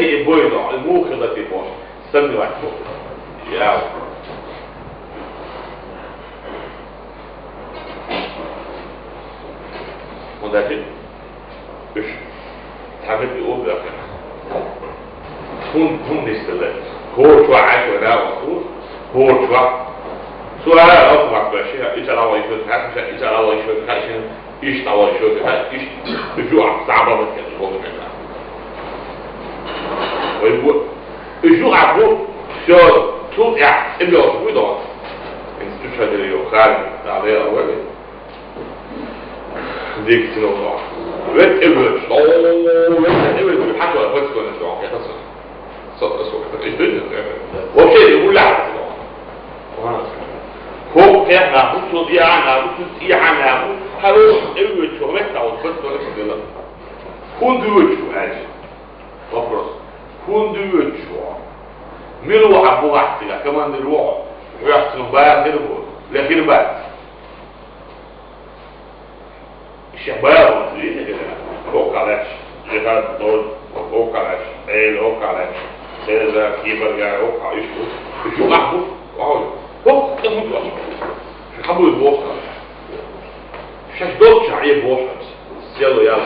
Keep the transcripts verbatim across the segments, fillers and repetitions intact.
И бойно, и муха хилла тӀе бохуш, санна вац боху. Ял. ХӀунда аьлча уьш цхьа меттиг оха баьхкина. ХӀун, хӀун нисдала? ХӀора чохь Ӏаш вай нагӀа ву, хӀора чохь. Цо ара алхамакх баьш, иштта дӀавахийтина, иштта дӀавахийтина, иштта дӀавахийтина, иштта юкъахь схьа бахийтина, боху меттиг. Вай бу, уьш юкъахь бу, всё, цул тӀаьхьа тӀебоьлхуш вуй догӀу. Иза уьш хьадира йо, хали, дӀа дера вали. Дикачу нохчо. Вет тӀе воьдуш. О, вет тӀе воьдуш. Хьан чохь подсказка чохь? Я хасан. Со, со, со. Вообще, не гуляй. ХӀокху кхехь нах бу, цо диъа нах бу, цо цӀехьа нах бу. Хьан тӀе воьдуш, вет тӀе воьдуш, подсказка дела. ХӀунда воьдуш ву аьлча? Вопрос. ХӀунда воьдуш ву? Мила ву хьан бу вахь цигахь? Командир ву хьо? Хьоьх цунах бара хир бу? Ле хир бац? Ша бара ву, вижу, хӀокху лаьтташ, Жихад Дод, хӀокху лаьтташ, Эла, хӀокху лаьтташ, Сезар, Кибаргара, хӀокху, уьш бу, уьш юкъахь бу, вау, хӀокху тӀе хӀунда вахана? Ша хьан бу боху? Шаьш долччахь Ӏе боху, село ял.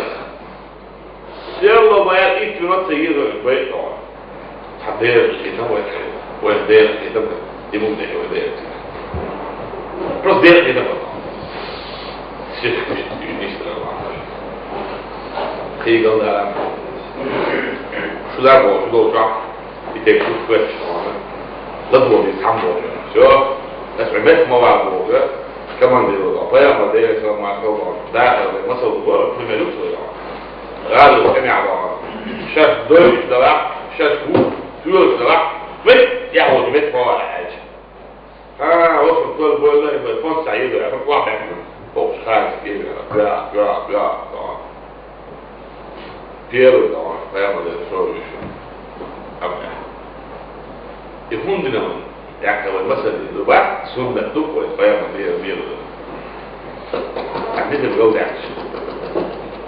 Село баьр итт минот ца йиза байтӀа. Цхьа дера хетам вай, вай дера хетам, и муьлхха вай дера. Просто дера хетам вай. Сих, не страва. Кхийгал дара. Шу дар боху, шу долчохь. И тек шу кхоьссина. Ладводи цхьаммо. Всё. Ас бет ма вагӀа боху. Командир ву, пайхамар Делан салам маршалла, дахар вай, масал ву, пример ву, гӀала ву, къинехь ву. Шаьш дойуш далахь, шаьш ву, тоьлуш далахь, вай, яхь волчу метта хьо вара аьлча. А, оцу кхол бойла, и вай фонд цхьа йеза, а хӀокху вахьа баьхна. ХӀокхуш ханаш йеза, бя, бя, бя, бя. Первый, товарищ, прямо для шоу ещё. Амма. И хӀунда дина вай? Яккха вай масаллин ду бац, суннат ду вай, прямо для мира. А где ты был дальше?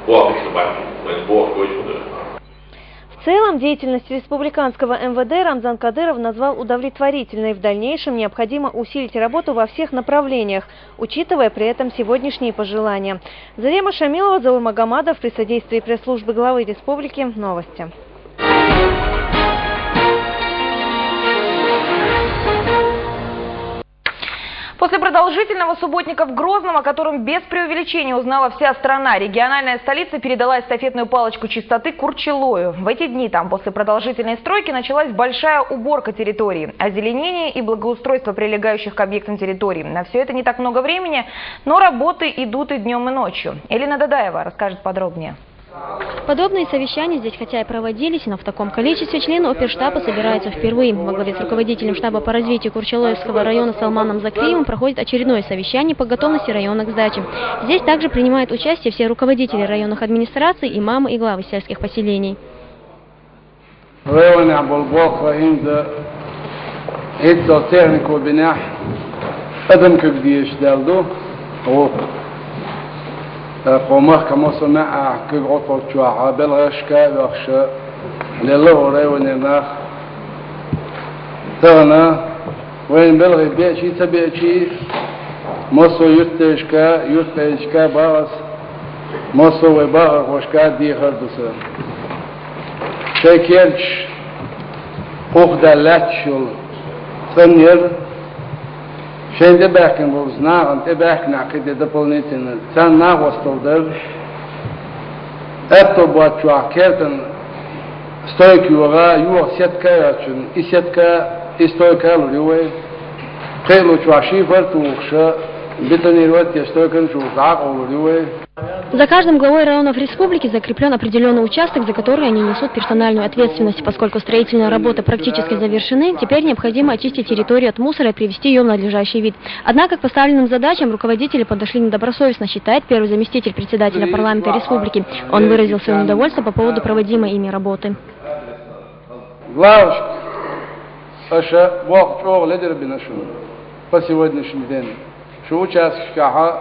О, обычно бац, вай бог, вай чудо. В целом, деятельность республиканского М В Д Рамзан Кадыров назвал удовлетворительной. В дальнейшем необходимо усилить работу во всех направлениях, учитывая при этом сегодняшние пожелания. Зарема Шамилова, Заур Магомадов, при содействии пресс-службы главы республики. Новости. После продолжительного субботника в Грозном, о котором без преувеличения узнала вся страна, региональная столица передала эстафетную палочку чистоты Курчелою. В эти дни там после продолжительной стройки началась большая уборка территории, озеленение и благоустройство прилегающих к объектам территорий. На всё это не так много времени, но работы идут и днём, и ночью. Элина Дадаева расскажет подробнее. Подобные совещания здесь хотя и проводились, но в таком количестве члены оперштаба собираются впервые. Во главе с руководителем штаба по развитию Курчалоевского района Салманом Закриевым проходит очередное совещание по готовности района к сдаче. Здесь также принимают участие все руководители районных администраций, имамы и главы сельских поселений. Районехь болу болх хӀинца хӀинццалц технико бинехь, адам куьг дезаш даьлла ду. ТӀаккха кху махкахь массо а маьӀӀехь куьг Ӏотталучохь белхашка а оьхуш лелла хӀора районера нах. Тахана вайна белхий беачий а, ца беачий а, массо а юьртдешка, юьртдайшка а бахьа ас, массо а вай бахархошка а дехар ду сан. Шайн керташ хӀокху даьлла лаьтташ йолу цӀанъяр, шайна тӀебаьхкина болчу нахана тӀебаьхкинехь кхин де дополнительно царна накъосталла дар. Аьтто боцчохь кертан стойка йогӀа, йогӀу сетка а йоцучунна, и сетка, и стойка а лур ю вай. Кхин а лучохь шифер а тухуш, бетонировать а еш, стойканаш а тухуш, дӀа а къовлур ю вай. За каждым главой районов республики закреплён определённый участок, за который они несут персональную ответственность. Поскольку строительные работы практически завершены, теперь необходимо очистить территорию от мусора и привести её в надлежащий вид. Однако к поставленным задачам руководители подошли недобросовестно, считает первый заместитель председателя парламента республики. Он выразил своё недовольство по поводу проводимой ими работы. Главное, аша боху чӀогӀа ледара бина шуна по сегодняшний день. Шу участкашкахьа